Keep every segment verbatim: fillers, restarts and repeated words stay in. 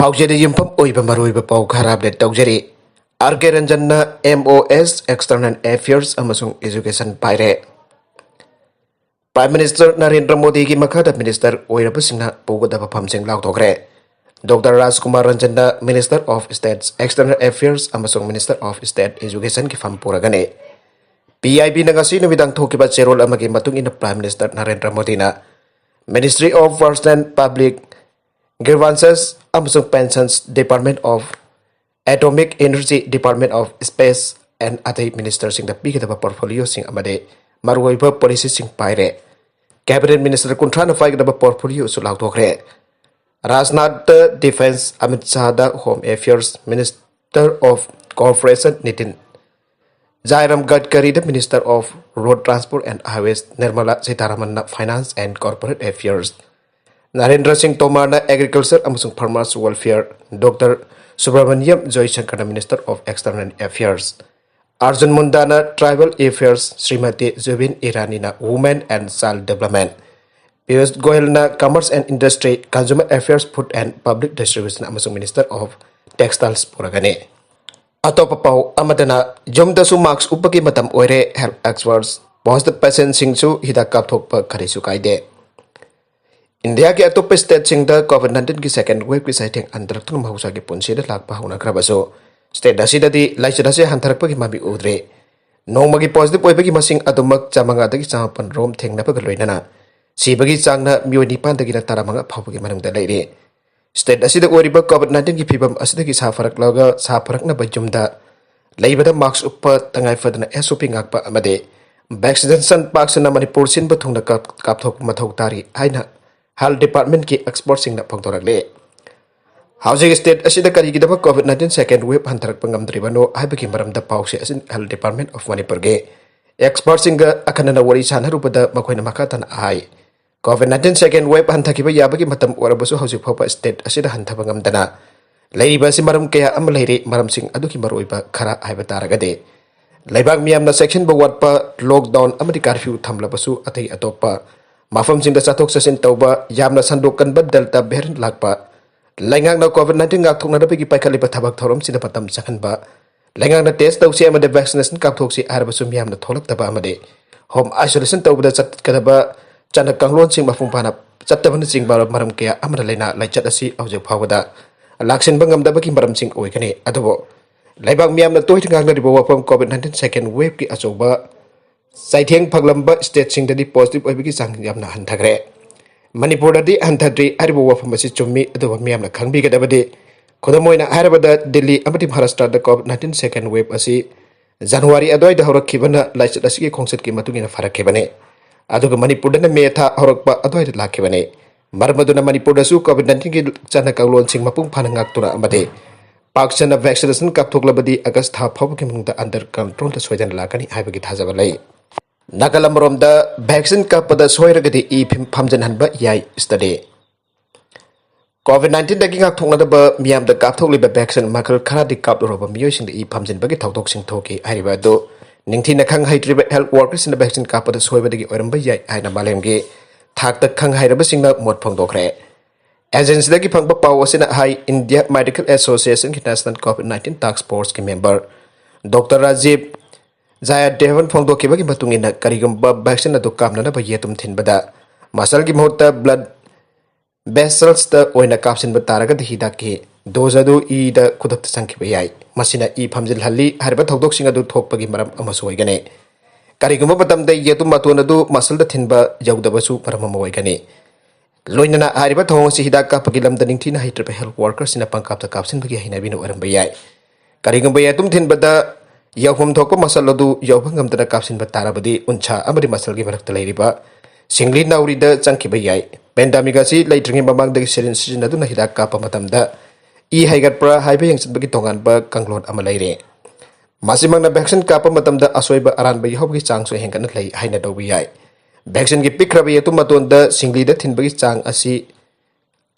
ꯄꯥꯎꯖꯦꯗ ꯌꯨꯝꯐꯝ ꯑꯣꯏꯕ ꯃꯔꯨꯑꯣꯏꯕ ꯄꯥꯎ ꯈꯔ ꯑꯞꯗꯦꯠ ꯇꯧꯖꯔꯤ꯫ ꯑꯥꯔ ꯀꯦ ꯔꯟꯖꯟꯅ ꯑꯦꯝ ꯑꯣ ꯑꯦꯁ, External Affairs ꯑꯃꯁꯨꯡ Education ꯄꯥꯏꯔꯦ꯫ Prime Minister ꯅꯔꯦꯟꯗ꯭ꯔ ꯃꯣꯗꯤꯒꯤ ꯃꯈꯥꯗ ꯃꯤꯅꯤꯁꯇꯔ ꯑꯣꯏꯔꯕꯁꯤꯡꯅ ꯄꯨꯒꯗꯕ ꯐꯝꯁꯤꯡ ꯂꯥꯎꯊꯣꯛꯈ꯭ꯔꯦ꯫ ꯗꯣꯛꯇꯔ ꯔꯥꯖꯀꯨꯃꯥꯔ ꯔꯟꯖꯟꯅ Minister of State External Affairs ꯑꯃꯁꯨꯡ Minister of State Educationꯒꯤ ꯐꯝ ꯄꯨꯔꯒꯅꯤ꯫ ꯄꯤ ꯑꯥꯏ ꯕꯤꯅ ꯉꯁꯤ ꯅꯨꯃꯤꯗꯥꯡ ꯊꯣꯛꯈꯤꯕ ꯆꯦꯔꯣꯜ ꯑꯃꯒꯤ ꯃꯇꯨꯡ ꯏꯟꯅ, Prime Minister ꯅꯔꯦꯟꯗ꯭ꯔ ꯃꯣꯗꯤꯅ Ministry of Works and Public Grievances ꯑꯃꯁꯨꯡ Pensions, Department of Atomic Energy, Department of Space and ꯑꯇꯩ ꯃꯤꯅꯤꯁꯇꯔꯁꯤꯡꯗ ꯄꯤꯒꯗꯕ ꯄꯣꯔꯠꯐꯣꯂꯤꯑꯣꯁꯤꯡ ꯑꯃꯗꯤ ꯃꯔꯨꯑꯣꯏꯕ ꯄꯣꯂꯤꯁꯤꯁꯤꯡ ꯄꯥꯏꯔꯦ꯫ ꯀꯦꯕꯤꯅꯦꯠ ꯃꯤꯅꯤꯁꯇꯔ ꯀꯨꯟꯊ꯭ꯔꯥꯅ ꯄꯥꯏꯒꯗꯕ ꯄꯣꯔꯠꯐꯣꯂꯤꯑꯣꯁꯨ ꯂꯥꯎꯊꯣꯛꯈ꯭ꯔꯦ꯫ ꯔꯥꯖꯅꯥꯊꯇ Defence, Amit ꯁꯥꯍꯗ Home Affairs, Minister of Cooperation Nitin ꯖꯥꯏꯔꯥꯝ ꯒꯗꯀꯔꯤꯗ Minister of Road Transport and Highways, Nirmala ꯁꯤꯇꯥꯔꯥꯃꯟꯅ Finance and Corporate Affairs, Narendra Singh ꯇꯣꯃꯔꯅ Agriculture ꯑꯃꯁꯨꯡ Farmers Welfare, doctor Subrahmanyam ꯖꯣꯏꯁꯪꯀꯔꯅ Minister of External Affairs, Arjun ꯃꯨꯟꯗꯥꯅ Tribal Affairs, ꯁ꯭ꯔꯤꯃꯇꯤ ꯖꯨꯕꯤꯟ ꯏꯔꯥꯅꯤꯅ Women and Child Development, Piyush ꯒꯣꯌꯜꯅ Commerce and Industry, Consumer Affairs, Food and Public Distribution ꯑꯃꯁꯨꯡ Minister of Textiles ꯄꯨꯔꯒꯅꯤ꯫ ꯑꯇꯣꯞꯄ ꯄꯥꯎ ꯑꯃꯗꯅ, ꯌꯨꯝꯗꯁꯨ ꯃꯥꯛꯁ ꯎꯞꯄꯒꯤ ꯃꯇꯝ ꯑꯣꯏꯔꯦ, health experts꯫ Positive patientꯁꯤꯡꯁꯨ ꯍꯤꯗꯥꯛ ꯀꯥꯞꯊꯣꯛꯄ ꯀꯔꯤꯁꯨ ꯀꯥꯏꯗꯦ꯫ ꯏꯟꯗꯤꯌꯥꯒꯤ ꯑꯇꯣꯞꯄ ꯁ꯭ꯇꯦꯠꯁꯤꯡꯗ ꯀꯣꯚꯤꯗ ꯅꯥꯏꯟꯇꯤꯟꯒꯤ second waveꯀꯤ ꯆꯩꯊꯦꯡ ꯍꯟꯊꯔꯛꯇꯨꯅ ꯃꯍꯧꯁꯥꯒꯤ ꯄꯨꯟꯁꯤꯗ ꯂꯥꯛꯄ ꯍꯧꯅꯈ꯭ꯔꯕꯁꯨ, ꯁ꯭ꯇꯦꯠ ꯑꯁꯤꯗꯗꯤ ꯂꯥꯏꯆꯠ ꯑꯁꯤ ꯍꯟꯊꯔꯛꯄꯒꯤ ꯃꯃꯤ ꯎꯗ꯭ꯔꯤ꯫ ꯅꯣꯡꯃꯒꯤ positive ꯑꯣꯏꯕꯒꯤ ꯃꯁꯤꯡ ꯑꯗꯨꯃꯛ ꯆꯥꯃꯉꯥꯗꯒꯤ ꯆꯥꯃꯥꯄꯟ ꯔꯣꯝ ꯊꯦꯡꯅꯕꯒ ꯂꯣꯏꯅꯅ, ꯁꯤꯕꯒꯤ ꯆꯥꯡꯅ ꯃꯤꯑꯣꯏ ꯅꯤꯄꯥꯟꯗꯒꯤꯅ ꯇꯔꯥꯃꯉꯥ ꯐꯥꯎꯕꯒꯤ ꯃꯅꯨꯡꯗ ꯂꯩꯔꯤ꯫ ꯁ꯭ꯇꯦꯠ ꯑꯁꯤꯗ ꯑꯣꯏꯔꯤꯕ ꯀꯣꯚꯤꯗ ꯅꯥꯏꯟꯇꯤꯟꯒꯤ ꯐꯤꯕꯝ ꯑꯁꯤꯗꯒꯤ ꯁꯥꯐꯔꯛꯂꯒ, ꯁꯥꯐꯔꯛꯅꯕ ꯌꯨꯝꯗ ꯂꯩꯕꯗ ꯃꯥꯛꯁ ꯎꯞꯄ, ꯇꯉꯥꯏ ꯐꯗꯅ ꯑꯦꯁ ꯑꯣ ꯄꯤ ꯉꯥꯛꯄ ꯑꯃꯗꯤ vaccination ꯄꯥꯛ ꯁꯟꯅ ꯃꯅꯤꯄꯨꯔ ꯁꯤꯟꯕ ꯊꯨꯡꯅ ꯀꯥꯞ-, ꯀꯥꯞꯊꯣꯛꯄ ꯃꯊꯧ ꯇꯥꯔꯤ ꯍꯥꯏꯅ health departmentꯀꯤ expertꯁꯤꯡꯅ ꯐꯣꯡꯗꯣꯔꯛꯂꯤ꯫ ꯍꯧꯖꯤꯛ ꯁ꯭ꯇꯦꯠ ꯑꯁꯤꯗ ꯀꯔꯤꯒꯤꯗꯃꯛ ꯀꯣꯚꯤꯗ ꯅꯥꯏꯟꯇꯤꯟ second wave ꯍꯟꯊꯔꯛꯄ ꯉꯝꯗ꯭ꯔꯤꯕꯅꯣ ꯍꯥꯏꯕꯒꯤ ꯃꯔꯝꯗ ꯄꯥꯎꯁꯦ ꯑꯁꯤ health department of ꯃꯅꯤꯄꯨꯔꯒꯤ expertꯁꯤꯡꯒ ꯑꯈꯟꯅꯅ ꯋꯥꯔꯤ ꯁꯥꯟꯅꯔꯨꯕꯗ ꯃꯈꯣꯏꯅ ꯃꯈꯥ ꯇꯥꯅ ꯍꯥꯏ, ꯀꯣꯚꯤꯗ ꯅꯥꯏꯟꯇꯤꯟ second wave ꯍꯟꯊꯈꯤꯕ ꯌꯥꯕꯒꯤ ꯃꯇꯝ ꯑꯣꯏꯔꯕꯁꯨ ꯍꯧꯖꯤꯛ ꯐꯥꯎꯕ ꯁ꯭ꯇꯦꯠ ꯑꯁꯤꯗ ꯍꯟꯊꯕ ꯉꯝꯗꯅ ꯂꯩꯔꯤꯕ ꯑꯁꯤ ꯃꯔꯝ ꯀꯌꯥ ꯑꯃ ꯂꯩꯔꯤ꯫ ꯃꯔꯝꯁꯤꯡ ꯑꯗꯨꯒꯤ ꯃꯔꯨꯑꯣꯏꯕ ꯈꯔ ꯍꯥꯏꯕ ꯇꯥꯔꯒꯗꯤ, ꯂꯩꯕꯥꯛ ꯃꯤꯌꯥꯝꯅ ꯆꯦꯛꯁꯤꯟꯕ ꯋꯥꯠꯄ, ꯂꯣꯛꯗꯥꯎꯟ ꯑꯃꯗꯤ ꯀꯥꯔꯐ꯭ꯌꯨ ꯊꯝꯂꯕꯁꯨ ꯑꯇꯩ ꯑꯇꯣꯞꯄ ꯃꯐꯝꯁꯤꯡꯗ ꯆꯠꯊꯣꯛ ꯆꯠꯁꯤꯟ ꯇꯧꯕ, ꯌꯥꯝꯅ ꯁꯟꯗꯣꯛꯀꯟꯕ ꯗꯦꯜꯇꯥ ꯚꯦꯔꯤꯌꯦꯟꯠ ꯂꯥꯛꯄ, ꯂꯩꯉꯥꯛꯅ COVID nineteen ꯉꯥꯛꯊꯣꯛꯅꯅꯕꯒꯤ ꯄꯥꯏꯈꯠꯂꯤꯕ ꯊꯕꯛ ꯊꯧꯔꯝꯁꯤꯗ ꯃꯇꯝ ꯆꯪꯍꯟꯕ, ꯂꯩꯉꯥꯛꯅ test ꯇꯧꯁꯤ ꯑꯃꯗꯤ vaccination ꯀꯥꯞꯊꯣꯛꯁꯤ ꯍꯥꯏꯔꯕꯁꯨ ꯃꯤꯌꯥꯝꯅ ꯊꯣꯛꯂꯛꯇꯕ ꯑꯃꯗꯤ home isolation ꯇꯧꯕꯗ ꯆꯠꯀꯗꯕ ꯆꯠꯅ ꯀꯥꯡꯂꯣꯟꯁꯤꯡ ꯃꯄꯨꯡ ꯐꯥꯅ ꯆꯠꯇꯕꯅꯆꯤꯡꯕ ꯃꯔꯝ ꯀꯌꯥ ꯑꯃꯅ ꯂꯥꯏꯅꯥ ꯂꯥꯏꯆꯠ ꯑꯁꯤ ꯍꯧꯖꯤꯛ ꯐꯥꯎꯕꯗ ꯂꯥꯛꯁꯤꯟꯕ ꯉꯝꯗꯕꯒꯤ ꯃꯔꯝꯁꯤꯡ ꯑꯣꯏꯒꯅꯤ꯫ ꯑꯗꯨꯕꯨ ꯂꯩꯕꯥꯛ ꯃꯤꯌꯥꯝꯅ ꯇꯣꯏꯅ ꯉꯥꯡꯅꯔꯤꯕ ꯋꯥꯐꯝ COVID nineteen second wave ꯀꯤ ꯑꯆꯧꯕ ꯆꯩꯊꯦꯡ ꯐꯪꯂꯝꯕ state ꯁꯤꯡꯗꯗꯤ positive ꯑꯣꯏꯕꯒꯤ ꯆꯥꯡ ꯌꯥꯝꯅ ꯍꯟꯊꯈ꯭ꯔꯦ꯫ ꯃꯅꯤꯄꯨꯔꯗꯗꯤ ꯍꯟꯊꯗ꯭ꯔꯤ ꯍꯥꯏꯔꯤꯕ ꯋꯥꯐꯝ ꯑꯁꯤ ꯆꯨꯝꯃꯤ, ꯑꯗꯨꯕꯨ ꯃꯤꯌꯥꯝꯅ ꯈꯪꯕꯤꯒꯗꯕꯗꯤ, ꯈꯨꯗꯝ ꯑꯣꯏꯅ ꯍꯥꯏꯔꯕꯗ, ꯗꯤꯜꯂꯤ ꯑꯃꯗꯤ ꯃꯍꯥꯔꯥꯁꯇ꯭ꯔꯗ COVID nineteen second wave ꯑꯁꯤ ꯖꯅꯋꯥꯔꯤ ꯑꯗꯨꯋꯥꯏꯗ ꯍꯧꯔꯛꯈꯤꯕꯅ ꯂꯥꯏꯆꯠ ꯑꯁꯤꯒꯤ ꯈꯣꯡꯆꯠꯀꯤ ꯃꯇꯨꯡ ꯏꯟꯅ ꯐꯔꯛꯈꯤꯕꯅꯤ꯫ ꯑꯗꯨꯒ ꯃꯅꯤꯄꯨꯔꯗꯅ ꯃꯦ ꯊꯥ ꯍꯧꯔꯛꯄ ꯑꯗꯨꯋꯥꯏꯗ ꯂꯥꯛꯈꯤꯕꯅꯤ꯫ ꯃꯔꯝ ꯑꯗꯨꯅ ꯃꯅꯤꯄꯨꯔꯗꯁꯨ COVID nineteen ꯒꯤ ꯆꯠꯅ ꯀꯥꯡꯂꯣꯟꯁꯤꯡ ꯃꯄꯨꯡ ꯐꯥꯅ ꯉꯥꯛꯇꯨꯅ ꯑꯃꯗꯤ ꯄꯥꯛ ꯁꯟꯅ vaccination ꯀꯥꯞꯊꯣꯛꯂꯕꯗꯤ August ꯊꯥ ꯐꯥꯎꯕꯒꯤ ꯃꯅꯨꯡꯗ under control ꯗ ꯁꯣꯏꯗꯅ ꯂꯥꯛꯀꯅꯤ ꯍꯥꯏꯕꯒꯤ ꯊꯥꯖꯕ ꯂꯩ꯫ ꯅꯥꯀꯜ ꯑꯃꯔꯣꯝꯗ, vaccine ꯀꯥꯞꯄꯗ ꯁꯣꯏꯔꯒꯗꯤ ꯏ ꯐꯝ-, ꯐꯝꯖꯤꯟꯍꯟꯕ ꯌꯥꯏ study꯫ COVID nineteen ꯗꯒꯤ ꯉꯥꯛꯊꯣꯛꯅꯅꯕ ꯃꯤꯌꯥꯝꯗ ꯀꯥꯞꯊꯣꯛꯂꯤꯕ vaccine ꯃꯈꯜ ꯈꯔꯗꯤ ꯀꯥꯞꯂꯨꯔꯕ ꯃꯤꯑꯣꯏꯁꯤꯡꯗ ꯏ ꯐꯝꯖꯤꯟꯕꯒꯤ ꯊꯧꯗꯣꯛꯁꯤꯡ ꯊꯣꯛꯈꯤ꯫ ꯍꯥꯏꯔꯤꯕ ꯑꯗꯨ ꯅꯤꯡꯊꯤꯅ ꯈꯪ ꯍꯩꯇ꯭ꯔꯤꯕ health worker ꯁꯤꯡꯅ vaccine ꯀꯥꯞꯄꯗ ꯁꯣꯏꯕꯗꯒꯤ ꯑꯣꯏꯔꯝꯕ ꯌꯥꯏ ꯍꯥꯏꯅ ꯃꯥꯂꯦꯝꯒꯤ ꯊꯥꯛꯇ ꯈꯪ ꯍꯩꯔꯕꯁꯤꯡꯅ ꯃꯣꯠ ꯐꯣꯡꯗꯣꯛꯈ꯭ꯔꯦ꯫ Agency ꯗꯒꯤ ꯐꯪꯕ ꯄꯥꯎ ꯑꯁꯤꯅ ꯍꯥꯏ, India Medical Association ꯒꯤ National COVID nineteen Task Force ꯀꯤ member Doctor Rajiv Jayadevan ꯐꯣꯡꯗꯣꯛꯈꯤꯕꯒꯤ ꯃꯇꯨꯡ ꯏꯟꯅ, ꯀꯔꯤꯒꯨꯝꯕ vaccine ꯑꯗꯨ ꯀꯥꯞꯅꯅꯕ ꯌꯦꯇꯨꯝ ꯊꯤꯟꯕꯗ muscle ꯒꯤ ꯃꯍꯨꯠꯇ blood vessels ꯇ ꯑꯣꯏꯅ ꯀꯥꯞꯁꯤꯟꯕ ꯇꯥꯔꯒꯗꯤ ꯍꯤꯗꯥꯛꯀꯤ dose ꯑꯗꯨ ꯏꯗ ꯈꯨꯗꯛꯇ ꯆꯪꯈꯤꯕ ꯌꯥꯏ꯫ ꯃꯁꯤꯅ ꯏ ꯐꯝꯖꯤꯜꯍꯜꯂꯤ꯫ ꯍꯥꯏꯔꯤꯕ ꯊꯧꯗꯣꯛꯁꯤꯡ ꯑꯗꯨ ꯊꯣꯛꯄꯒꯤ ꯃꯔꯝ ꯑꯃꯁꯨ ꯑꯣꯏꯒꯅꯤ꯫ ꯀꯔꯤꯒꯨꯝꯕ ꯃꯇꯝꯗ ꯌꯦꯇꯨꯝ ꯃꯇꯣꯟ ꯑꯗꯨ muscle ꯗ ꯊꯤꯟꯕ ꯌꯧꯗꯕꯁꯨ ꯃꯔꯝ ꯑꯃ ꯑꯣꯏꯒꯅꯤ꯫ ꯂꯣꯏꯅꯅ ꯍꯥꯏꯔꯤꯕ ꯊꯧꯑꯣꯡ ꯑꯁꯤ ꯍꯤꯗꯥꯛ ꯀꯥꯞꯄꯒꯤ ꯂꯝꯗ ꯅꯤꯡꯊꯤꯅ ꯍꯩꯇ꯭ꯔꯕ health worker ꯁꯤꯡꯅ ꯄꯪꯀꯥꯞꯇ ꯀꯥꯞꯁꯤꯟꯕꯒꯤ ꯍꯩꯅꯕꯤꯅ ꯑꯣꯏꯔꯝꯕ ꯌꯥꯏ꯫ ꯀꯔꯤꯒꯨꯝꯕ ꯌꯦꯇꯨꯝ ꯊꯤꯟꯕꯗ ꯌꯧꯐꯝ ꯊꯣꯛꯄ muscle ꯑꯗꯨ ꯌꯧꯕ ꯉꯝꯗꯅ ꯀꯥꯞꯁꯤꯟꯕ ꯇꯥꯔꯕꯗꯤ, ꯎꯟꯁꯥ ꯑꯃꯗꯤ muscle ꯒꯤ ꯃꯔꯛꯇ ꯂꯩꯔꯤꯕ ꯁꯤꯡꯂꯤ ꯅꯥꯎꯔꯤꯗ ꯆꯪꯈꯤꯕ ꯌꯥꯏ꯫ Pandemic ꯑꯁꯤ ꯂꯩꯇ꯭ꯔꯤꯉꯩ ꯃꯃꯥꯡꯗꯒꯤ syringe ꯁꯤꯖꯤꯟꯅꯗꯨꯅ ꯍꯤꯗꯥꯛ ꯀꯥꯞꯄ ꯃꯇꯝꯗ ꯏ ꯍꯩꯒꯠꯄ꯭ꯔꯥ ꯍꯥꯏꯕ ꯌꯦꯡꯁꯤꯟꯕꯒꯤ ꯇꯣꯉꯥꯟꯕ ꯀꯥꯡꯂꯣꯟ ꯑꯃ ꯂꯩꯔꯦ꯫ ꯃꯁꯤꯃꯛꯅ vaccine ꯀꯥꯞꯄ ꯃꯇꯝꯗ ꯑꯁꯣꯏꯕ ꯑꯔꯥꯟꯕ ꯌꯥꯎꯕꯒꯤ ꯆꯥꯡꯁꯨ ꯍꯦꯟꯒꯠꯅ ꯂꯩ ꯍꯥꯏꯅ ꯂꯧꯕ ꯌꯥꯏ꯫ Vaccine ꯒꯤ ꯄꯤꯛꯈ꯭ꯔꯕ ꯌꯦꯇꯨꯝ ꯃꯇꯣꯟꯗ ꯁꯤꯡꯂꯤꯗ ꯊꯤꯟꯕꯒꯤ ꯆꯥꯡ ꯑꯁꯤ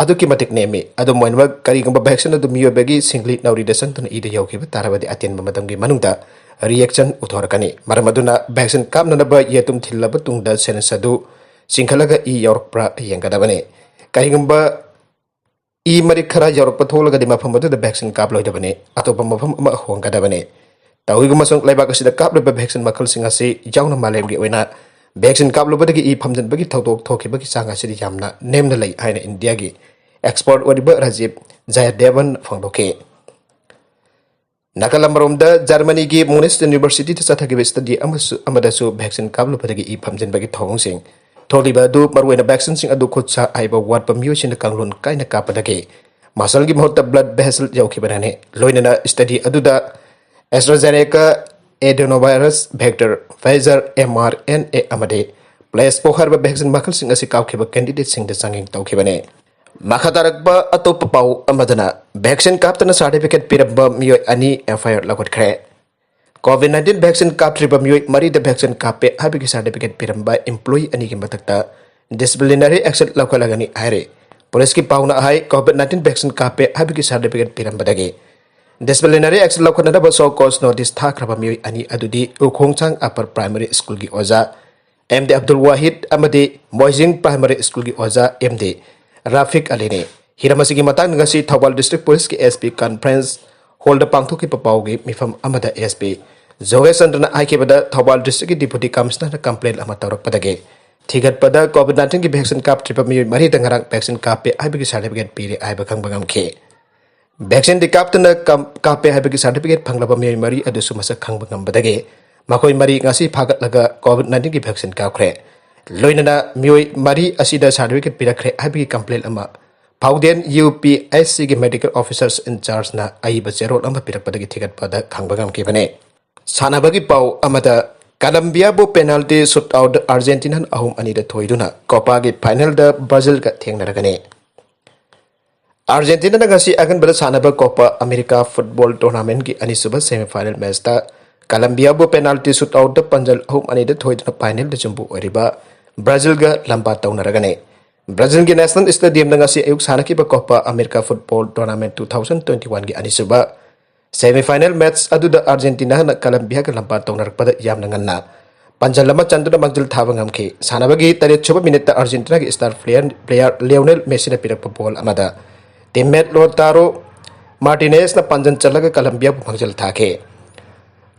ꯑꯗꯨꯛꯀꯤ ꯃꯇꯤꯛ ꯅꯦꯝꯃꯤ꯫ ꯑꯗꯨꯝ ꯑꯣꯏꯅꯃꯛ, ꯀꯔꯤꯒꯨꯝꯕ vaccine ꯑꯗꯨ ꯃꯤꯑꯣꯏꯕꯒꯤ ꯁꯤꯡꯂꯤ ꯅꯥꯎꯔꯤꯗ ꯆꯪꯗꯨꯅ ꯏꯗ ꯌꯧꯈꯤꯕ ꯇꯥꯔꯕꯗꯤ, ꯑꯇꯦꯟꯕ ꯃꯇꯝꯒꯤ ꯃꯅꯨꯡꯗ reaction ꯎꯠꯊꯣꯔꯛꯀꯅꯤ꯫ ꯃꯔꯝ ꯑꯗꯨꯅ, vaccine ꯀꯥꯞꯅꯅꯕ ꯌꯦꯇꯨꯝ ꯊꯤꯜꯂꯕ ꯇꯨꯡꯗ syringe ꯑꯗꯨ ꯆꯤꯡꯈꯠꯂꯒ ꯏ ꯌꯥꯎꯔꯛꯄ꯭ꯔꯥ ꯌꯦꯡꯒꯗꯕꯅꯤ꯫ ꯀꯔꯤꯒꯨꯝꯕ ꯏ ꯃꯔꯤꯛ ꯈꯔ ꯌꯥꯎꯔꯛꯄ ꯊꯣꯛꯂꯒꯗꯤ ꯃꯐꯝ ꯑꯗꯨꯗ vaccine ꯀꯥꯞꯂꯣꯏꯗꯕꯅꯤ, ꯑꯇꯣꯞꯄ ꯃꯐꯝ ꯑꯃ ꯍꯣꯡꯒꯗꯕꯅꯤ꯫ ꯇꯧꯏꯒꯨꯝꯕꯁꯨꯡ ꯂꯩꯕꯥꯛ ꯑꯁꯤꯗ ꯀꯥꯞꯂꯤꯕ vaccine ꯃꯈꯜꯁꯤꯡ ꯑꯁꯤ ꯌꯥꯎꯅ ꯃꯥꯂꯦꯝꯒꯤ ꯑꯣꯏꯅ vaccine ꯀꯥꯞꯂꯨꯕꯗꯒꯤ ꯏ ꯐꯝꯖꯤꯟꯕꯒꯤ ꯊꯧꯗꯣꯛ ꯊꯣꯛꯈꯤꯕꯒꯤ ꯆꯥꯡ ꯑꯁꯤꯗꯤ ꯌꯥꯝꯅ ꯅꯦꯝꯅ ꯂꯩ ꯍꯥꯏꯅ ꯏꯟꯗꯤꯌꯥꯒꯤ expert ꯑꯣꯏꯔꯤꯕ ꯔꯥꯖꯤꯕ ꯖꯌꯗꯦꯕꯟ ꯐꯣꯡꯗꯣꯛꯈꯤ꯫ ꯅꯥꯀꯜ ꯑꯃꯔꯣꯝꯗ, ꯖꯔꯃꯅꯤꯒꯤ ꯃꯨꯅꯤꯁ ꯌꯨꯅꯤꯚꯔꯁꯤꯇꯤꯗ ꯆꯠꯊꯈꯤꯕ study ꯑꯃꯁꯨ, ꯑꯃꯗꯁꯨ vaccine ꯀꯥꯞꯂꯨꯕꯗꯒꯤ ꯏ ꯐꯝꯖꯤꯟꯕꯒꯤ ꯊꯧꯑꯣꯡꯁꯤꯡ ꯊꯣꯛꯂꯤꯕ ꯑꯗꯨ ꯃꯔꯨꯑꯣꯏꯅ vaccineꯁꯤꯡ ꯑꯗꯨ ꯈꯨꯠ ꯁꯥ ꯍꯩꯕ ꯋꯥꯠꯄ ꯃꯤꯑꯣꯏꯁꯤꯡꯅ ꯀꯥꯡꯂꯣꯟ ꯀꯥꯏꯅ ꯀꯥꯞꯄꯗꯒꯤ muscleꯒꯤ ꯃꯍꯨꯠꯇ blood vessel ꯌꯧꯈꯤꯕꯅꯅꯤ꯫ ꯂꯣꯏꯅꯅ study ꯑꯗꯨꯗ AstraZeneca adenovirus vector, Pfizer mRNA ꯑꯃꯗꯤ placebo ꯍꯥꯏꯔꯤꯕ vaccine ꯃꯈꯜꯁꯤꯡ ꯑꯁꯤ ꯀꯥꯞꯈꯤꯕ candidateꯁꯤꯡꯗ ꯆꯥꯡꯌꯦꯡ ꯇꯧꯈꯤꯕꯅꯤ꯫ ꯃꯈꯥ ꯇꯥꯔꯛꯄ ꯑꯇꯣꯞꯄ ꯄꯥꯎ ꯑꯃꯗꯅ, vaccine ꯀꯥꯞꯇꯅ certificate ꯄꯤꯔꯝꯕ ꯃꯤꯑꯣꯏ ꯑꯅꯤ FIR ꯂꯧꯈꯠꯈ꯭ꯔꯦ꯫ COVID nineteen vaccine ꯀꯥꯞꯇ꯭ꯔꯤꯕ ꯃꯤꯑꯣꯏ ꯃꯔꯤꯗ vaccine ꯀꯥꯞꯄꯦ ꯍꯥꯏꯕꯒꯤ certificate ꯄꯤꯔꯝꯕ employee ꯑꯅꯤꯒꯤ ꯃꯊꯛꯇ disciplinary action ꯂꯧꯈꯠꯂꯒꯅꯤ ꯍꯥꯏꯔꯤ꯫ ꯄꯨꯂꯤꯁꯀꯤ ꯄꯥꯎꯅ ꯍꯥꯏ, COVID nineteen vaccine ꯀꯥꯞꯄꯦ ꯍꯥꯏꯕꯒꯤ certificate ꯄꯤꯔꯝꯕꯗꯒꯤ disciplinary action ꯂꯧꯈꯠꯅꯅꯕ show cause notice ꯊꯥꯈ꯭ꯔꯕ ꯃꯤꯑꯣꯏ ꯑꯅꯤ ꯑꯗꯨꯗꯤ ꯎꯈꯣꯡꯁꯥꯡ Upper Primary Schoolꯒꯤ ꯑꯣꯖꯥ ꯑꯦꯝ ꯗꯤ ꯑꯕꯗꯨꯜ ꯋꯥꯍꯤꯗ ꯑꯃꯗꯤ ꯃꯣꯏꯖꯤꯡ Primary Schoolꯒꯤ ꯑꯣꯖꯥ ꯑꯦꯝ ꯗꯤ ꯔꯥꯐꯤꯛ ꯑꯂꯤꯅꯤ꯫ ꯍꯤꯔꯝ ꯑꯁꯤꯒꯤ ꯃꯇꯥꯡꯗ ꯉꯁꯤ ꯊꯧꯕꯥꯜ District Policeꯀꯤ SP Conference Hallꯗ ꯄꯥꯡꯊꯣꯛꯈꯤꯕ ꯄꯥꯎꯒꯤ ꯃꯤꯐꯝ ꯑꯃꯗ SP ꯖꯣꯒꯦꯁ ꯆꯟꯗ꯭ꯔꯅ ꯍꯥꯏꯈꯤꯕꯗ, ꯊꯧꯕꯥꯜ Districtꯀꯤ Deputy Commissionerꯅ complaint ꯑꯃ ꯇꯧꯔꯛꯄꯗꯒꯤ ꯊꯤꯒꯠꯄꯗ COVID nineteenꯒꯤ vaccine ꯀꯥꯞꯇ꯭ꯔꯤꯕ ꯃꯤꯑꯣꯏ ꯃꯔꯤꯗ ꯉꯔꯥꯡ vaccine ꯀꯥꯞꯄꯦ ꯍꯥꯏꯕꯒꯤ certificate ꯄꯤꯔꯦ ꯍꯥꯏꯕ ꯈꯪꯕ ꯉꯝꯈꯤ꯫ Vaccineꯗꯤ ꯀꯥꯞꯇꯅ ꯀꯥꯞ-, ꯀꯥꯞꯄꯦ ꯍꯥꯏꯕꯒꯤ certificate ꯐꯪꯂꯕ ꯃꯤꯑꯣꯏ ꯃꯔꯤ ꯑꯗꯨꯁꯨ ꯃꯁꯛ ꯈꯪꯕ ꯉꯝꯕꯗꯒꯤ ꯃꯈꯣꯏ ꯃꯔꯤ ꯉꯁꯤ ꯐꯥꯒꯠꯂꯒ COVID nineteenꯒꯤ vaccine ꯀꯥꯞꯈ꯭ꯔꯦ꯫ ꯂꯣꯏꯅꯅ ꯃꯤꯑꯣꯏ ꯃꯔꯤ ꯑꯁꯤꯗ certificate ꯄꯤꯔꯛꯈ꯭ꯔꯦ ꯍꯥꯏꯕꯒꯤ complaint ꯑꯃ ꯐꯥꯎꯗꯦꯟ UPHCꯒꯤ medical officers in chargeꯅ ꯑꯏꯕ ꯆꯦꯔꯣꯜ ꯑꯃ ꯄꯤꯔꯛꯄꯗꯒꯤ ꯊꯤꯒꯠꯄꯗ ꯈꯪꯕ ꯉꯝꯈꯤꯕꯅꯤ꯫ ꯁꯥꯟꯅꯕꯒꯤ ꯄꯥꯎ ꯑꯃꯗ, ꯀꯂꯝꯕꯤꯌꯥꯕꯨ penalty shootoutꯗ Argentinaꯅ ꯑꯍꯨꯝ ꯑꯅꯤꯗ ꯊꯣꯏꯗꯨꯅ Copaꯒꯤ finalꯗ Brazilꯒ ꯊꯦꯡꯅꯔꯒꯅꯤ꯫ Argentinaꯅ ꯉꯁꯤ ꯑꯉꯟꯕꯗ ꯁꯥꯟꯅꯕ Copa America football tournamentꯀꯤ ꯑꯅꯤꯁꯨꯕ semifinal matchꯇ ꯀꯂꯝꯕꯤꯌꯥꯕꯨ penalty shootoutꯗ ꯄꯥꯟꯖꯜ ꯑꯍꯨꯝ ꯑꯅꯤꯗ ꯊꯣꯏꯗꯨꯅ finalꯗ ꯌꯨꯝꯕꯨ ꯑꯣꯏꯔꯤꯕ Brazilꯒ ꯂꯝꯕꯥ ꯇꯧꯅꯔꯒꯅꯤ꯫ Brazilꯒꯤ National Stadiumꯗ ꯉꯁꯤ ꯑꯌꯨꯛ ꯁꯥꯟꯅꯈꯤꯕ Copa America football tournament two thousand twenty-oneꯒꯤ ꯑꯅꯤꯁꯨꯕ semifinal match ꯑꯗꯨꯗ Argentinaꯅ ꯀꯂꯝꯕꯤꯌꯥꯒ ꯂꯝꯕꯥ ꯇꯧꯅꯔꯛꯄꯗ ꯌꯥꯝꯅ ꯉꯟꯅ ꯄꯥꯟꯖꯜ ꯑꯃ ꯆꯟꯗꯨꯅ ꯃꯥꯡꯖꯤꯜ ꯊꯥꯕ ꯉꯝꯈꯤ꯫ ꯁꯥꯟꯅꯕꯒꯤ ꯇꯔꯦꯠꯁꯨꯕ minuteꯇ Argentinaꯒꯤ star player, player Lionel Messiꯅ ꯄꯤꯔꯛꯄ ball ꯑꯃꯗ Teammate Lautaro Martinezꯅ ꯄꯥꯟꯖꯟ ꯆꯜꯂꯒ ꯀꯂꯝꯕꯤꯌꯥꯕꯨ ꯃꯥꯡꯖꯤꯜ ꯊꯥꯈꯤ꯫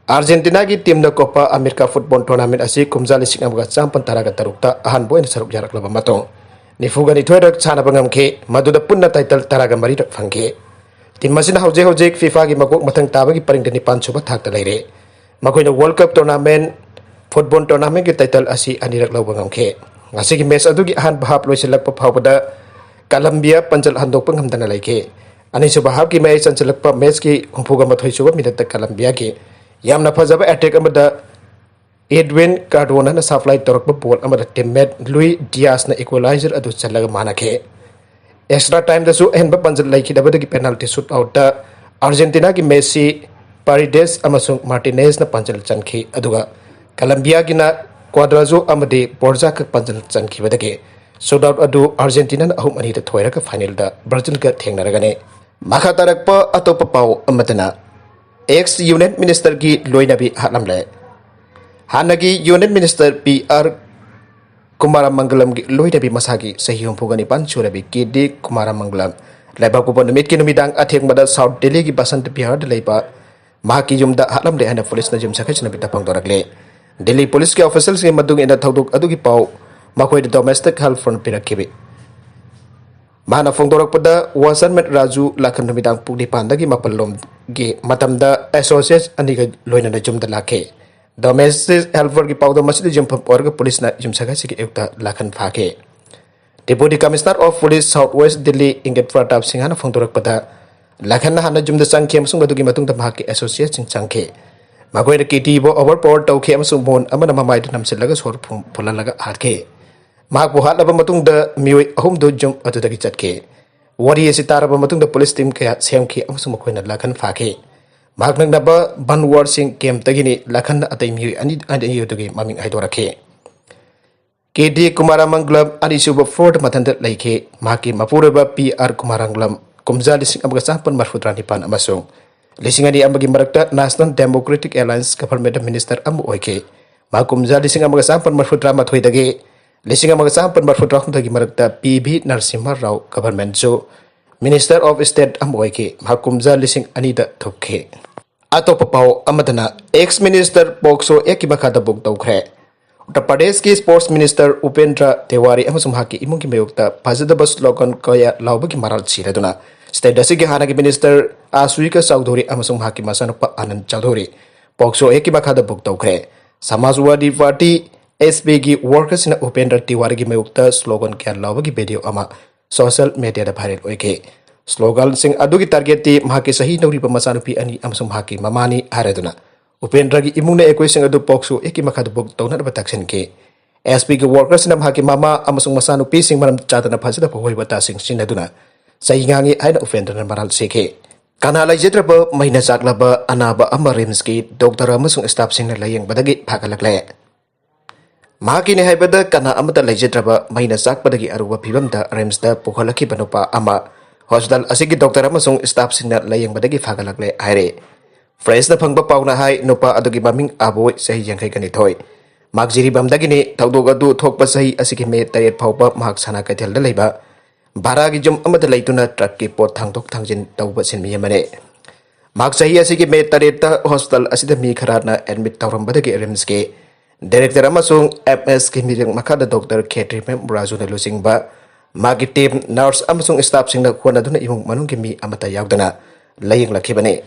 ꯑꯥꯔꯖꯦꯟꯇꯤꯅꯥꯒꯤ ꯇꯤꯝꯅ ꯀꯣꯄꯥ ꯑꯃꯦꯔꯤꯀꯥ ꯐꯨꯠꯕꯣꯜ ꯇꯣꯔꯅꯥꯃꯦꯟ ꯑꯁꯤ ꯀꯨꯝꯖꯥ ꯂꯤꯁꯤꯡ ꯑꯃꯒ ꯆꯥꯃꯥꯄꯟ ꯇꯔꯥꯒ ꯇꯔꯨꯛꯇ ꯑꯍꯥꯟꯕ ꯑꯣꯏꯅ ꯁꯔꯨꯛ ꯌꯥꯔꯛꯂꯕ ꯃꯇꯨꯡ, ꯅꯤꯐꯨꯒ ꯅꯤꯊꯣꯏꯔꯛ ꯁꯥꯟꯅꯕ ꯉꯝꯈꯤ, ꯃꯗꯨꯗ ꯄꯨꯟꯅ ꯇꯥꯏꯇꯜ ꯇꯔꯥꯒ ꯃꯔꯤꯔꯛ ꯐꯪꯈꯤ꯫ ꯇꯤꯝ ꯑꯁꯤꯅ ꯍꯧꯖꯤꯛ ꯍꯧꯖꯤꯛ ꯐꯤꯐꯥꯒꯤ ꯃꯀꯣꯛ ꯃꯊꯪ ꯇꯥꯕꯒꯤ ꯄꯔꯤꯡꯗ ꯅꯤꯄꯥꯟ ꯁꯨꯕ ꯊꯥꯛꯇ ꯂꯩꯔꯦ꯫ ꯃꯈꯣꯏꯅ ꯋꯥꯔꯜ ꯀꯞ ꯇꯣꯔꯅꯥꯃꯦꯟ, ꯐꯨꯠꯕꯣꯜ ꯇꯣꯔꯅꯥꯃꯦꯟꯒꯤ ꯇꯥꯏꯇꯜ ꯑꯁꯤ ꯑꯅꯤꯔꯛ ꯂꯧꯕ ꯉꯝꯈꯤ꯫ ꯉꯁꯤꯒꯤ ꯃꯦꯆ ꯑꯗꯨꯒꯤ ꯑꯍꯥꯟꯕ ꯍꯥꯞ ꯂꯣꯏꯁꯤꯜꯂꯛꯄ ꯐꯥꯎꯕꯗ ꯀꯂꯝꯕꯤꯌꯥ ꯄꯥꯟꯖꯜ ꯍꯟꯗꯣꯛꯄ ꯉꯝꯗꯅ ꯂꯩꯈꯤ꯫ ꯑꯅꯤꯁꯨꯕ ꯍꯥꯞꯀꯤ ꯃꯌꯥꯏ ꯆꯟꯁꯤꯜꯂꯛꯄ ꯃꯦꯆꯀꯤ ꯍꯨꯝꯐꯨꯒ ꯃꯥꯊꯣꯏ ꯁꯨꯕ ꯃꯤꯅꯠꯇ ꯀꯂꯝꯕꯤꯌꯥꯒꯤ ꯌꯥꯝꯅ ꯐꯖꯕ ꯑꯦꯇꯦꯛ ꯑꯃꯗ ꯑꯦꯗꯋꯤꯟ ꯀꯥꯔꯗꯣꯅꯥꯅ ꯁꯄ꯭ꯂꯥꯏ ꯇꯧꯔꯛꯄ ꯕꯣꯜ ꯑꯃꯗ ꯇꯤꯝꯃꯦꯠ ꯂꯨꯏ ꯗꯤꯌꯥꯁꯅ ꯏꯀ꯭ꯋꯦꯂꯥꯏꯖꯔ ꯑꯗꯨ ꯆꯜꯂꯒ ꯃꯥꯟꯅꯈꯤ꯫ ꯑꯦꯛꯁꯇ꯭ꯔꯥ ꯇꯥꯏꯝꯗꯁꯨ ꯑꯍꯦꯟꯕ ꯄꯥꯟꯖꯜ ꯂꯩꯈꯤꯗꯕꯗꯒꯤ ꯄꯦꯅꯥꯜꯇꯤ ꯁꯨꯠ ꯑꯥꯎꯠꯇ ꯑꯥꯔꯖꯦꯟꯇꯤꯅꯥꯒꯤ ꯃꯦꯁꯤ, ꯄꯥꯔꯤꯗꯦꯁ ꯑꯃꯁꯨꯡ ꯃꯥꯔꯇꯤꯅꯦꯖꯅ ꯄꯥꯟꯖꯜ ꯆꯟꯈꯤ, ꯑꯗꯨꯒ ꯀꯂꯝꯕꯤꯌꯥꯒꯤꯅ ꯀ꯭ꯋꯥꯗ꯭ꯔꯥꯖꯣ ꯑꯃꯗꯤ ꯕꯣꯔꯖꯥ ꯈꯛ ꯄꯥꯟꯖꯜ ꯆꯟꯈꯤꯕꯗꯒꯤ ꯁꯨꯠ ꯑꯥꯎꯠ ꯑꯗꯨ ꯑꯥꯔꯖꯦꯟꯇꯤꯅꯥꯅ ꯑꯍꯨꯝ ꯑꯅꯤꯗ ꯊꯣꯏꯔꯒ ꯐꯥꯏꯅꯦꯜꯗ ꯕ꯭ꯔꯥꯖꯤꯜꯒ ꯊꯦꯡꯅꯔꯒꯅꯤ꯫ ꯃꯈꯥ ꯇꯥꯔꯛꯄ ꯑꯇꯣꯞꯄ ꯄꯥꯎ ꯑꯃꯗꯅ, ꯑꯦꯛꯁ ꯌꯨꯅꯤꯌꯟ ꯃꯤꯅꯤꯁꯇꯔꯒꯤ ꯂꯣꯏꯅꯕꯤ ꯍꯥꯠꯂꯝꯂꯦ꯫ ꯍꯥꯟꯅꯒꯤ ꯌꯨꯅꯤꯌꯟ ꯃꯤꯅꯤꯁꯇꯔ ꯄꯤ ꯑꯥꯔ ꯀꯨꯃꯥꯔꯥꯃꯪꯒꯂꯝꯒꯤ ꯂꯣꯏꯅꯕꯤ ꯃꯁꯥꯒꯤ ꯆꯍꯤ ꯍꯨꯝꯐꯨꯒ ꯅꯤꯄꯥꯟ ꯁꯨꯔꯕꯤ ꯀꯦ ꯗꯤ ꯀꯨꯃꯥꯔꯥꯃꯪꯒꯂꯝ ꯂꯩꯕꯥꯛꯄꯣꯛꯄ ꯅꯨꯃꯤꯠꯀꯤ ꯅꯨꯃꯤꯗꯥꯡ ꯑꯊꯦꯡꯕꯗ ꯁꯥꯎꯠ ꯗꯤꯜꯂꯤꯒꯤ ꯕꯁꯟꯇ ꯕꯤꯍꯥꯔꯗ ꯂꯩꯕ ꯃꯍꯥꯛꯀꯤ ꯌꯨꯝꯗ ꯍꯥꯠꯂꯝꯂꯦ ꯍꯥꯏꯅ ꯄꯨꯂꯤꯁꯅ ꯌꯨꯝꯁꯥꯀꯩꯁꯥ ꯅꯨꯃꯤꯠꯇ ꯐꯣꯡꯗꯣꯔꯛꯂꯦ꯫ ꯗꯤꯜꯂꯤ ꯄꯨꯂꯤꯁꯀꯤ ꯑꯣꯐꯤꯁꯤꯌꯦꯜꯁꯤꯡꯒꯤ ꯃꯇꯨꯡ ꯏꯟꯅ ꯊꯧꯗꯣꯛ ꯑꯗꯨꯒꯤ ꯄꯥꯎ ꯃꯈꯣꯏꯗ ꯗꯣꯃꯦꯁꯇꯤꯛ ꯍꯦꯜꯞ ꯐꯣꯟ ꯄꯤꯔꯛꯈꯤꯕ꯫ ꯃꯥꯅ ꯐꯣꯡꯗꯣꯔꯛꯄꯗ, ꯋꯥꯆꯔꯃꯦꯠ ꯔꯥꯖꯨ ꯂꯥꯈꯟ ꯅꯨꯃꯤꯗꯥꯡ ꯄꯨꯡ ꯅꯤꯄꯥꯟꯗꯒꯤ ꯃꯥꯄꯟ ꯂꯣꯝꯒꯤ ꯃꯇꯝꯗ ꯑꯦꯁꯣꯁꯤꯌꯦꯠ ꯑꯅꯤꯒ ꯂꯣꯏꯅꯅ ꯌꯨꯝꯗ ꯂꯥꯛꯈꯤ꯫ ꯗꯣꯃꯦꯁꯇꯤꯛ ꯍꯦꯜꯄꯔꯒꯤ ꯄꯥꯎꯗꯝ ꯑꯁꯤꯗ ꯌꯨꯝꯐꯝ ꯑꯣꯏꯔꯒ ꯄꯨꯂꯤꯁꯅ ꯌꯨꯝꯁꯥꯀꯩꯁꯥꯒꯤ ꯑꯌꯨꯛꯇ ꯂꯥꯈꯟ ꯐꯥꯈꯤ꯫ Deputy Commissioner of Police South West Delhi ꯏꯪꯒꯤꯠ Pratap ꯁꯤꯡꯍꯅ ꯐꯣꯡꯗꯣꯔꯛꯄꯗ, ꯂꯥꯈꯟꯅ ꯍꯥꯟꯅ ꯌꯨꯝꯗ ꯆꯪꯈꯤ ꯑꯃꯁꯨꯡ ꯃꯗꯨꯒꯤ ꯃꯇꯨꯡꯗ ꯃꯍꯥꯛꯀꯤ ꯑꯦꯁꯣꯁꯤꯌꯦꯠꯁꯤꯡ ꯆꯪꯈꯤ꯫ ꯃꯈꯣꯏꯅ ꯀꯦ ꯗꯤꯕꯨ ꯑꯣꯚꯔ ꯄꯥꯋꯔ ꯇꯧꯈꯤ ꯑꯃꯁꯨꯡ ꯃꯣꯟ ꯑꯃꯅ ꯃꯃꯥꯏꯗ ꯅꯝꯁꯤꯜꯂꯒ ꯁꯣꯔ ꯐꯨ-, ꯐꯨꯜꯍꯜꯂꯒ ꯍꯥꯠꯈꯤ꯫ ꯃꯍꯥꯛꯄꯨ ꯍꯥꯠꯂꯕ ꯃꯇꯨꯡꯗ ꯃꯤꯑꯣꯏ ꯑꯍꯨꯝꯗꯨ ꯌꯨꯝ ꯑꯗꯨꯗꯒꯤ ꯆꯠꯈꯤ꯫ ꯋꯥꯔꯤ ꯑꯁꯤ ꯇꯥꯔꯕ ꯃꯇꯨꯡꯗ ꯄꯨꯂꯤꯁ ꯇꯤꯝ ꯀꯌꯥ ꯁꯦꯝꯈꯤ ꯑꯃꯁꯨꯡ ꯃꯈꯣꯏꯅ ꯂꯥꯈꯟ ꯐꯥꯈꯤ꯫ ꯃꯍꯥꯛ ꯅꯛꯅꯕ ꯕꯟꯋꯥꯔ ꯁꯤꯡ ꯀꯦꯝꯞꯇꯒꯤꯅꯤ꯫ ꯂꯥꯈꯟꯅ ꯑꯇꯩ ꯃꯤꯑꯣꯏ ꯑꯅꯤ, ꯑꯅꯤ ꯑꯗꯨꯒꯤ ꯃꯃꯤꯡ ꯍꯥꯏꯗꯣꯔꯛꯈꯤ꯫ ꯀꯦ ꯗꯤ ꯀꯨꯃꯥꯔꯥꯃꯪꯒꯂꯝ ꯑꯅꯤꯁꯨꯕ ꯐ꯭ꯂꯣꯔꯗ ꯃꯊꯟꯇ ꯂꯩꯈꯤ꯫ ꯃꯍꯥꯛꯀꯤ ꯃꯄꯨꯔꯣꯏꯕ ꯄꯤ ꯑꯥꯔ ꯀꯨꯃꯥꯔꯥꯃꯪꯒꯂꯝ ꯀꯨꯝꯖꯥ ꯂꯤꯁꯤꯡ ꯑꯃꯒ ꯆꯥꯃꯥꯄꯟ ꯃꯔꯤꯐꯨꯇꯔꯥ ꯅꯤꯄꯥꯟ ꯑꯃꯁꯨꯡ ꯂꯤꯁꯤꯡ ꯑꯅꯤ ꯑꯃꯒꯤ ꯃꯔꯛꯇ ꯅꯦꯁꯅꯦꯜ ꯗꯦꯃꯣꯀ꯭ꯔꯦꯇꯤꯛ ꯑꯦꯂꯥꯌꯟꯁ ꯒꯚꯔꯟꯃꯦꯟꯠꯇ ꯃꯤꯅꯤꯁꯇꯔ ꯑꯃ ꯑꯣꯏꯈꯤ꯫ ꯃꯍꯥꯛ ꯀꯨꯝꯖꯥ ꯂꯤꯁꯤꯡ ꯑꯃꯒ ꯆꯥꯃꯥꯄꯟ ꯃꯔꯤꯐꯨꯇꯔꯥ ꯃꯥꯊꯣꯏꯗꯒꯤ ꯂꯤꯁꯤꯡ ꯑꯃꯒ ꯆꯥꯃꯥꯄꯟ ꯃꯔꯤꯐꯨꯇꯔꯥ ꯍꯨꯝꯗꯣꯏꯒꯤ ꯃꯔꯛꯇ ꯄꯤ ꯚꯤ ꯅꯔꯁꯤꯝꯍ ꯔꯥꯎ ꯒꯚꯔꯟꯃꯦꯟꯠꯁꯨ Minister of State ꯑꯃ ꯑꯣꯏꯈꯤ꯫ ꯃꯍꯥꯛ ꯀꯨꯝꯖꯥ ꯂꯤꯁꯤꯡ ꯑꯅꯤꯗ ꯊꯣꯛꯈꯤ꯫ ꯑꯇꯣꯞꯄ ꯄꯥꯎ ꯑꯃꯗꯅ, ex minister POCSO Act ꯀꯤ ꯃꯈꯥꯗ book ꯇꯧꯈ꯭ꯔꯦ꯫ ꯎꯠꯇꯔ ꯄ꯭ꯔꯗꯦꯁꯀꯤ sports minister ꯎꯄꯦꯟꯗ꯭ꯔ ꯇꯤꯋꯥꯔꯤ ꯑꯃꯁꯨꯡ ꯃꯍꯥꯛꯀꯤ ꯏꯃꯨꯡꯒꯤ ꯃꯥꯌꯣꯛꯇ ꯐꯖꯗꯕ slogan ꯀꯌꯥ ꯂꯥꯎꯕꯒꯤ ꯃꯔꯥꯜ ꯁꯤꯔꯗꯨꯅ state ꯑꯁꯤꯒꯤ ꯍꯥꯟꯅꯒꯤ minister ꯑꯁꯨꯏꯀ ꯆꯧꯙꯨꯔꯤ ꯑꯃꯁꯨꯡ ꯃꯍꯥꯛꯀꯤ ꯃꯆꯥꯅꯨꯄꯥ ꯑꯅꯟ ꯆꯧꯙꯨꯔꯤ POCSO Act ꯀꯤ ꯃꯈꯥꯗ book ꯇꯧꯈ꯭ꯔꯦ꯫ ꯁꯃꯥꯖꯋꯥꯗꯤ ꯄꯥꯔꯇꯤ, S P ꯒꯤ worker ꯁꯤꯡꯅ ꯎꯄꯦꯟꯗ꯭ꯔ ꯇꯤꯋꯥꯔꯤꯒꯤ ꯃꯥꯌꯣꯛꯇ slogan ꯀꯌꯥ ꯂꯥꯎꯕꯒꯤ video ꯑꯃ social media ꯗ viral ꯑꯣꯏꯈꯤ꯫ Slogan ꯁꯤꯡ ꯑꯗꯨꯒꯤ target ꯇꯤ ꯃꯍꯥꯛꯀꯤ ꯆꯍꯤ ꯅꯧꯔꯤꯕ ꯃꯆꯥꯅꯨꯄꯤ ꯑꯅꯤ ꯑꯃꯁꯨꯡ ꯃꯍꯥꯛꯀꯤ ꯃꯃꯥꯅꯤ ꯍꯥꯏꯔꯗꯨꯅ ꯎꯄꯦꯟꯗ꯭ꯔꯒꯤ ꯏꯃꯨꯡꯅ ꯑꯩꯈꯣꯏꯁꯤꯡ ꯑꯗꯨ POCSO Act ꯀꯤ ꯃꯈꯥꯗ book ꯇꯧꯅꯅꯕ ꯇꯛꯁꯤꯟꯈꯤ꯫ S P ꯒꯤ worker ꯁꯤꯡꯅ ꯃꯍꯥꯛꯀꯤ ꯃꯃꯥ ꯑꯃꯁꯨꯡ ꯃꯆꯥꯅꯨꯄꯤꯁꯤꯡ ꯃꯔꯝ ꯆꯥꯗꯅ ꯐꯖꯗꯕ ꯋꯥꯍꯩ ꯋꯥꯇꯥꯁꯤꯡ ꯁꯤꯖꯤꯟꯅꯗꯨꯅ ꯆꯩ ꯉꯥꯡꯉꯤ ꯍꯥꯏꯅ ꯎꯄꯦꯟꯗ꯭ꯔꯅ ꯃꯔꯥꯜ ꯁꯤꯈꯤ꯫ ꯀꯅꯥ ꯂꯩꯖꯗ꯭ꯔꯕ ꯃꯩꯅ ꯆꯥꯛꯂꯕ ꯑꯅꯥꯕ ꯑꯃ RIMS ꯀꯤ doctor ꯑꯃꯁꯨꯡ staff ꯁꯤꯡꯅ ꯂꯥꯌꯦꯡꯕꯗꯒꯤ ꯐꯒꯠꯂꯛꯂꯦ꯫ ꯃꯍꯥꯛꯀꯤꯅꯤ ꯍꯥꯏꯕꯗ ꯀꯅꯥ ꯑꯃꯠꯇ ꯂꯩꯖꯗ꯭ꯔꯕ ꯃꯩꯅ ꯆꯥꯛꯄꯗꯒꯤ ꯑꯔꯨꯕ ꯐꯤꯕꯝꯗ RIMS ꯇ ꯄꯨꯈꯠꯂꯛꯈꯤꯕ ꯅꯨꯄꯥ ꯑꯃ hospital ꯑꯁꯤꯒꯤ doctor ꯑꯃꯁꯨꯡ staff ꯁꯤꯡꯅ ꯂꯥꯌꯦꯡꯕꯗꯒꯤ ꯐꯒꯠꯂꯛꯂꯦ ꯍꯥꯏꯔꯦ꯫ Press ꯅ ꯐꯪꯕ ꯄꯥꯎꯅ ꯍꯥꯏ, ꯅꯨꯄꯥ ꯑꯗꯨꯒꯤ ꯃꯃꯤꯡ ꯑꯕꯣꯏ, ꯆꯍꯤ ꯌꯥꯡꯈꯩꯒ ꯅꯤꯊꯣꯏ꯫ ꯃꯍꯥꯛ ꯖꯤꯔꯤꯕꯥꯝꯗꯒꯤꯅꯤ꯫ ꯊꯧꯗꯣꯛ ꯑꯗꯨ ꯊꯣꯛꯄ ꯆꯍꯤ ꯑꯁꯤꯒꯤ May ꯇꯔꯦꯠ ꯐꯥꯎꯕ ꯃꯍꯥꯛ ꯁꯅꯥ ꯀꯩꯊꯦꯜꯗ ꯂꯩꯕ ꯚꯔꯥꯒꯤ ꯌꯨꯝ ꯑꯃꯗ ꯂꯩꯗꯨꯅ truck ꯀꯤ ꯄꯣꯠ ꯊꯥꯡꯗꯣꯛ ꯊꯥꯡꯖꯤꯟ ꯇꯧꯕ ꯁꯤꯟꯃꯤ ꯑꯃꯅꯤ꯫ ꯃꯍꯥꯛ ꯆꯍꯤ ꯑꯁꯤꯒꯤ May ꯇꯔꯦꯠꯇ hospital ꯑꯁꯤꯗ ꯃꯤ ꯈꯔꯅ admit ꯇꯧꯔꯝꯕꯗꯒꯤ RIMS ꯀꯤ director ꯑꯃꯁꯨꯡ M S ꯀꯤ ꯃꯤꯠꯌꯦꯡ ꯃꯈꯥꯗ doctor ꯈꯦꯇ꯭ꯔꯤꯃꯌꯨꯝ ꯔꯥꯖꯨꯅ ꯂꯨꯆꯤꯡꯕ ꯃꯥꯒꯤ team, nurse ꯑꯃꯁꯨꯡ staff ꯁꯤꯡꯅ ꯍꯣꯠꯅꯗꯨꯅ ꯏꯃꯨꯡ ꯃꯅꯨꯡꯒꯤ ꯃꯤ ꯑꯃꯠꯇ ꯌꯥꯎꯗꯅ ꯂꯥꯌꯦꯡꯂꯛꯈꯤꯕꯅꯤ꯫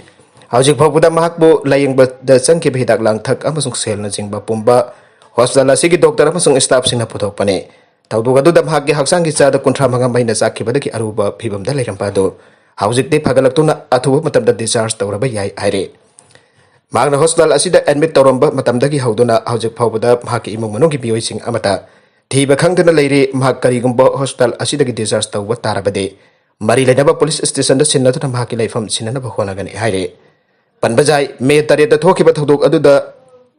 ꯍꯧꯖꯤꯛ ꯐꯥꯎꯕꯗ ꯃꯍꯥꯛꯄꯨ ꯂꯥꯌꯦꯡꯕꯗ ꯆꯪꯈꯤꯕ ꯍꯤꯗꯥꯛ ꯂꯥꯡꯊꯛ ꯑꯃꯁꯨꯡ ꯁꯦꯜꯅꯆꯤꯡꯕ ꯄꯨꯝꯕ hospital ꯑꯁꯤꯒꯤ doctor ꯑꯃꯁꯨꯡ staff ꯁꯤꯡꯅ ꯄꯨꯊꯣꯛꯄꯅꯤ꯫ ꯊꯧꯗꯣꯛ ꯑꯗꯨꯗ ꯃꯍꯥꯛꯀꯤ ꯍꯛꯆꯥꯡꯒꯤ ꯆꯥꯗ ꯀꯨꯟꯊ꯭ꯔꯥ ꯃꯉꯥ ꯃꯩꯅ ꯆꯥꯛꯈꯤꯕꯗꯒꯤ ꯑꯔꯨꯕ ꯐꯤꯕꯝꯗ ꯂꯩꯔꯝꯕ ꯑꯗꯨ ꯍꯧꯖꯤꯛꯇꯤ ꯐꯒꯠꯂꯛꯇꯨꯅ ꯑꯊꯨꯕ ꯃꯇꯝꯗ discharge ꯇꯧꯔꯕ ꯌꯥꯏ ꯍꯥꯏꯔꯤ꯫ ꯃꯍꯥꯛꯅ hospital ꯑꯁꯤꯗ admit ꯇꯧꯔꯝꯕ ꯃꯇꯝꯗꯒꯤ ꯍꯧꯗꯨꯅ ꯍꯧꯖꯤꯛ ꯐꯥꯎꯕꯗ ꯃꯍꯥꯛꯀꯤ ꯏꯃꯨꯡ ꯃꯅꯨꯡꯒꯤ ꯃꯤꯑꯣꯏꯁꯤꯡ ꯑꯃꯠꯇ ꯊꯤꯕ ꯈꯪꯗꯅ ꯂꯩꯔꯤ꯫ ꯃꯍꯥꯛ ꯀꯔꯤꯒꯨꯝꯕ hospital ꯑꯁꯤꯗꯒꯤ discharge ꯇꯧꯕ ꯇꯥꯔꯕꯗꯤ ꯃꯔꯤ ꯂꯩꯅꯕ police station ꯗ ꯁꯤꯟꯅꯗꯨꯅ ꯃꯍꯥꯛꯀꯤ ꯂꯩꯐꯝ ꯁꯤꯟꯅꯅꯕ ꯍꯣꯠꯅꯒꯅꯤ ꯍꯥꯏꯔꯤ꯫ ꯄꯟꯕ ꯌꯥꯏ, May ꯇꯔꯦꯠꯇ ꯊꯣꯛꯈꯤꯕ ꯊꯧꯗꯣꯛ ꯑꯗꯨꯗ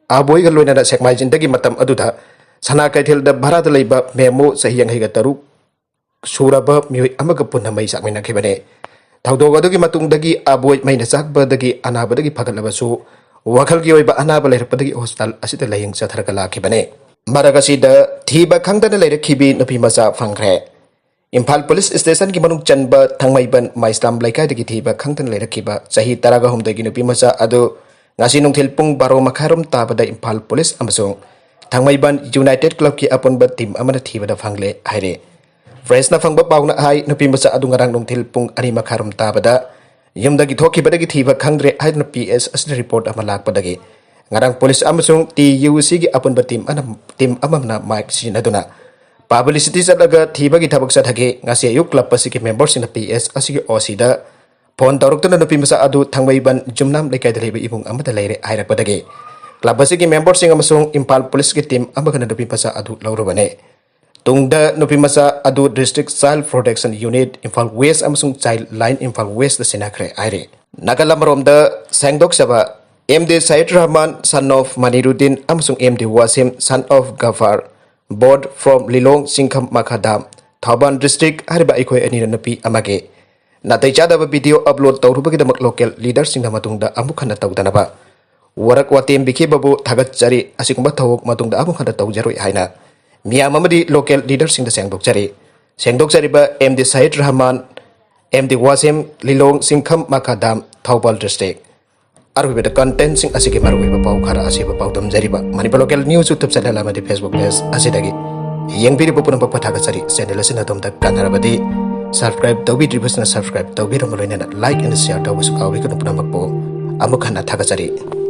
ꯑꯕꯣꯏꯒ ꯂꯣꯏꯅꯅ ꯁꯦꯛꯃꯥꯏꯖꯤꯟꯗꯒꯤ ꯃꯇꯝ ꯑꯗꯨꯗ ꯁꯅꯥ ꯀꯩꯊꯦꯜꯗ ꯚꯔꯥꯗ ꯂꯩꯕ ꯃꯦꯃꯣ, ꯆꯍꯤ ꯌꯥꯡꯈꯩꯒ ꯇꯔꯨꯛ ꯁꯨꯔꯕ ꯃꯤꯑꯣꯏ ꯑꯃꯒ ꯄꯨꯟꯅ ꯃꯩ ꯆꯥꯛꯃꯤꯟꯅꯈꯤꯕꯅꯤ꯫ ꯊꯧꯗꯣꯛ ꯑꯗꯨꯒꯤ ꯃꯇꯨꯡꯗꯒꯤ ꯑꯕꯣꯏ ꯃꯩꯅ ꯆꯥꯛꯄꯗꯒꯤ ꯑꯅꯥꯕꯗꯒꯤ ꯐꯒꯠꯂꯕꯁꯨ ꯋꯥꯈꯜꯒꯤ ꯑꯣꯏꯕ ꯑꯅꯥꯕ ꯂꯩꯔꯛꯄꯗꯒꯤ hospital ꯑꯁꯤꯗ ꯂꯥꯌꯦꯡ ꯆꯠꯊꯔꯒ ꯂꯥꯛꯈꯤꯕꯅꯤ꯫ ꯃꯔꯛ ꯑꯁꯤꯗ ꯊꯤꯕ ꯈꯪꯗꯅ ꯂꯩꯔꯛꯈꯤꯕꯤ ꯅꯨꯄꯤ ꯃꯆꯥ ꯐꯪꯈ꯭ꯔꯦ꯫ ꯏꯝꯐꯥꯜ ꯄꯨꯂꯤꯁ ꯁ꯭ꯇꯦꯁꯟꯒꯤ ꯃꯅꯨꯡ ꯆꯟꯕ ꯊꯥꯡꯃꯩꯕꯟ ꯃꯥꯏꯁꯂꯥꯝ ꯂꯩꯀꯥꯏꯗꯒꯤ ꯊꯤꯕ ꯈꯪꯗꯅ ꯂꯩꯔꯛꯈꯤꯕ ꯆꯍꯤ ꯇꯔꯥꯒ ꯍꯨꯝꯗꯣꯏꯒꯤ ꯅꯨꯄꯤ ꯃꯆꯥ ꯑꯗꯨ ꯉꯁꯤ ꯅꯨꯡꯊꯤꯜ ꯄꯨꯡ ꯕꯥꯔꯣ ꯃꯈꯥꯏꯔꯣꯝ ꯇꯥꯕꯗ ꯏꯝꯐꯥꯜ ꯄꯨꯂꯤꯁ ꯑꯃꯁꯨꯡ ꯊꯥꯡꯃꯩꯕꯟ ꯌꯨꯅꯥꯏꯇꯦꯗ ꯀ꯭ꯂꯕꯀꯤ ꯑꯄꯨꯟꯕ ꯇꯤꯝ ꯑꯃꯅ ꯊꯤꯕꯗ ꯐꯪꯂꯦ ꯍꯥꯏꯔꯦ꯫ ꯄ꯭ꯔꯦꯁꯅ ꯐꯪꯕ ꯄꯥꯎꯅ ꯍꯥꯏ, ꯅꯨꯄꯤ ꯃꯆꯥ ꯑꯗꯨ ꯉꯔꯥꯡ ꯅꯨꯡꯊꯤꯜ ꯄꯨꯡ ꯑꯅꯤ ꯃꯈꯥꯏꯔꯣꯝ ꯇꯥꯕꯗ ꯌꯨꯝꯗꯒꯤ ꯊꯣꯛꯈꯤꯕꯗꯒꯤ ꯊꯤꯕ ꯈꯪꯗ꯭ꯔꯦ ꯍꯥꯏꯗꯨꯅ ꯄꯤ ꯑꯦꯁ ꯑꯁꯤꯗ ꯔꯤꯄꯣꯔꯠ ꯑꯃ ꯂꯥꯛꯄꯗꯒꯤ ꯉꯔꯥꯡ ꯄꯨꯂꯤꯁ ꯑꯃꯁꯨꯡ ꯇꯤ ꯌꯨ ꯁꯤꯒꯤ ꯑꯄꯨꯟꯕ ꯇꯤꯝ ꯑꯅ-, ꯇꯤꯝ ꯑꯃꯅ ꯃꯥꯏꯛ ꯁꯤꯖꯤꯟꯅꯗꯨꯅ ꯄꯕ꯭ꯂꯤꯁꯤꯇꯤ ꯆꯠꯂꯒ ꯊꯤꯕꯒꯤ ꯊꯕꯛ ꯆꯠꯊꯈꯤ꯫ ꯉꯁꯤ ꯑꯌꯨꯛ ꯀ꯭ꯂꯕ ꯑꯁꯤꯒꯤ ꯃꯦꯝꯕꯔꯁꯤꯡꯅ ꯄꯤ ꯑꯦꯁ ꯑꯁꯤꯒꯤ ꯑꯣ ꯁꯤꯗ ꯐꯣꯟ ꯇꯧꯔꯛꯇꯨꯅ ꯅꯨꯄꯤ ꯃꯆꯥ ꯑꯗꯨ ꯊꯥꯡꯃꯩꯕꯟ ꯖꯨꯝꯅꯥꯝ ꯂꯩꯀꯥꯏꯗ ꯂꯩꯕ ꯏꯃꯨꯡ ꯑꯃꯗ ꯂꯩꯔꯦ ꯍꯥꯏꯔꯛꯄꯗꯒꯤ ꯀ꯭ꯂꯕ ꯑꯁꯤꯒꯤ ꯃꯦꯝꯕꯔꯁꯤꯡ ꯑꯃꯁꯨꯡ ꯏꯝꯐꯥꯜ ꯄꯨꯂꯤꯁꯀꯤ ꯇꯤꯝ ꯑꯃꯒꯅ ꯅꯨꯄꯤ ꯃꯆꯥ ꯑꯗꯨ ꯂꯧꯔꯨꯕꯅꯤ꯫ ꯇꯨꯡꯗ ꯅꯨꯄꯤ ꯃꯆꯥ ꯑꯗꯨ district child protection unit, Imphal west ꯑꯃꯁꯨꯡ ꯆꯥꯏꯜ ꯂꯥꯏꯟ, ꯏꯝꯐꯥꯜ ꯋꯦꯁꯇ ꯁꯤꯟꯅꯈ꯭ꯔꯦ ꯍꯥꯏꯔꯤ꯫ ꯅꯥꯀꯜ ꯑꯃꯔꯣꯝꯗ ꯁꯦꯡꯗꯣꯛꯆꯕ M D Sayed Rahman, son of Maniruddin, ꯑꯃꯁꯨꯡ M D Wasim, son of Gaffar, both from Lilong Chingkham ꯃꯈꯥꯗꯥꯝ, ꯊꯧꯕꯥꯜ ꯗꯤꯁꯇ꯭ꯔꯤꯛ ꯍꯥꯏꯔꯤꯕ ꯑꯩꯈꯣꯏ ꯑꯅꯤꯅ ꯅꯨꯄꯤ ꯑꯃꯒꯤ ꯅꯥꯇꯩ ꯆꯥꯗꯕ ꯚꯤꯗꯤꯑꯣ ꯑꯞꯂꯣꯗ ꯇꯧꯔꯨꯕꯒꯤꯗꯃꯛ ꯂꯣꯀꯦꯜ ꯂꯤꯗꯔꯁꯤꯡꯅ ꯃꯇꯨꯡꯗ ꯑꯃꯨꯛ ꯍꯟꯅ ꯇꯧꯗꯅꯕ ꯋꯥꯔꯛ ꯋꯥꯇꯦꯝꯕꯤꯈꯤꯕꯕꯨ ꯊꯥꯒꯠꯆꯔꯤ꯫ ꯑꯁꯤꯒꯨꯝꯕ ꯊꯧꯑꯣꯡ ꯃꯇꯨꯡꯗ ꯑꯃꯨꯛ ꯍꯟꯅ ꯇꯧꯖꯔꯣꯏ ꯍꯥꯏꯅ ꯃꯤꯌꯥꯝ ꯑꯃꯗꯤ ꯂꯣꯀꯦꯜ ꯂꯤꯗꯔꯁꯤꯡꯗ ꯁꯦꯡꯗꯣꯛꯆꯔꯤ꯫ ꯁꯦꯡꯗꯣꯛꯆꯔꯤꯕ M D Shahid Rahman, M D Wasim, Lilong Chingkham ꯃꯈꯥꯗꯥꯝ, ꯊꯧꯕꯥꯜ ꯗꯤꯁꯇ꯭ꯔꯤꯛ꯫ ꯑꯔꯣꯏꯕꯗ ꯀꯟꯇꯦꯟꯁꯤꯡ ꯑꯁꯤꯒꯤ ꯃꯔꯨꯑꯣꯏꯕ ꯄꯥꯎ ꯈꯔ ꯑꯁꯤꯕꯨ ꯄꯥꯎꯗꯝꯖꯔꯤꯕ Manipur local news YouTube channel ꯑꯃꯗꯤ ꯐꯦꯁꯕꯨꯛ ꯄꯦꯖ ꯑꯁꯤꯗꯒꯤ ꯌꯦꯡꯕꯤꯔꯤꯕ ꯄꯨꯝꯅꯃꯛꯄꯨ ꯊꯥꯒꯠꯆꯔꯤ꯫ ꯆꯦꯅꯦꯜ ꯑꯁꯤꯅ ꯑꯗꯣꯝꯗ ꯀꯥꯟꯅꯔꯕꯗꯤ ꯁꯕꯁꯀ꯭ꯔꯥꯏꯕ ꯇꯧꯕꯤꯗ꯭ꯔꯤꯕꯁꯤꯅ ꯁꯕꯁꯀ꯭ꯔꯥꯏꯕ ꯇꯧꯕꯤꯔꯝꯕ ꯂꯣꯏꯅꯅ ꯂꯥꯏꯛ ꯑꯦꯟ ꯁꯤꯌꯥꯔ ꯇꯧꯕꯁꯨ ꯀꯥꯎꯕꯤꯒꯅꯨ꯫ ꯄꯨꯝꯅꯃꯛꯄꯨ ꯑꯃꯨꯛ ꯍꯟꯅ ꯊꯥꯒꯠꯆꯔꯤ꯫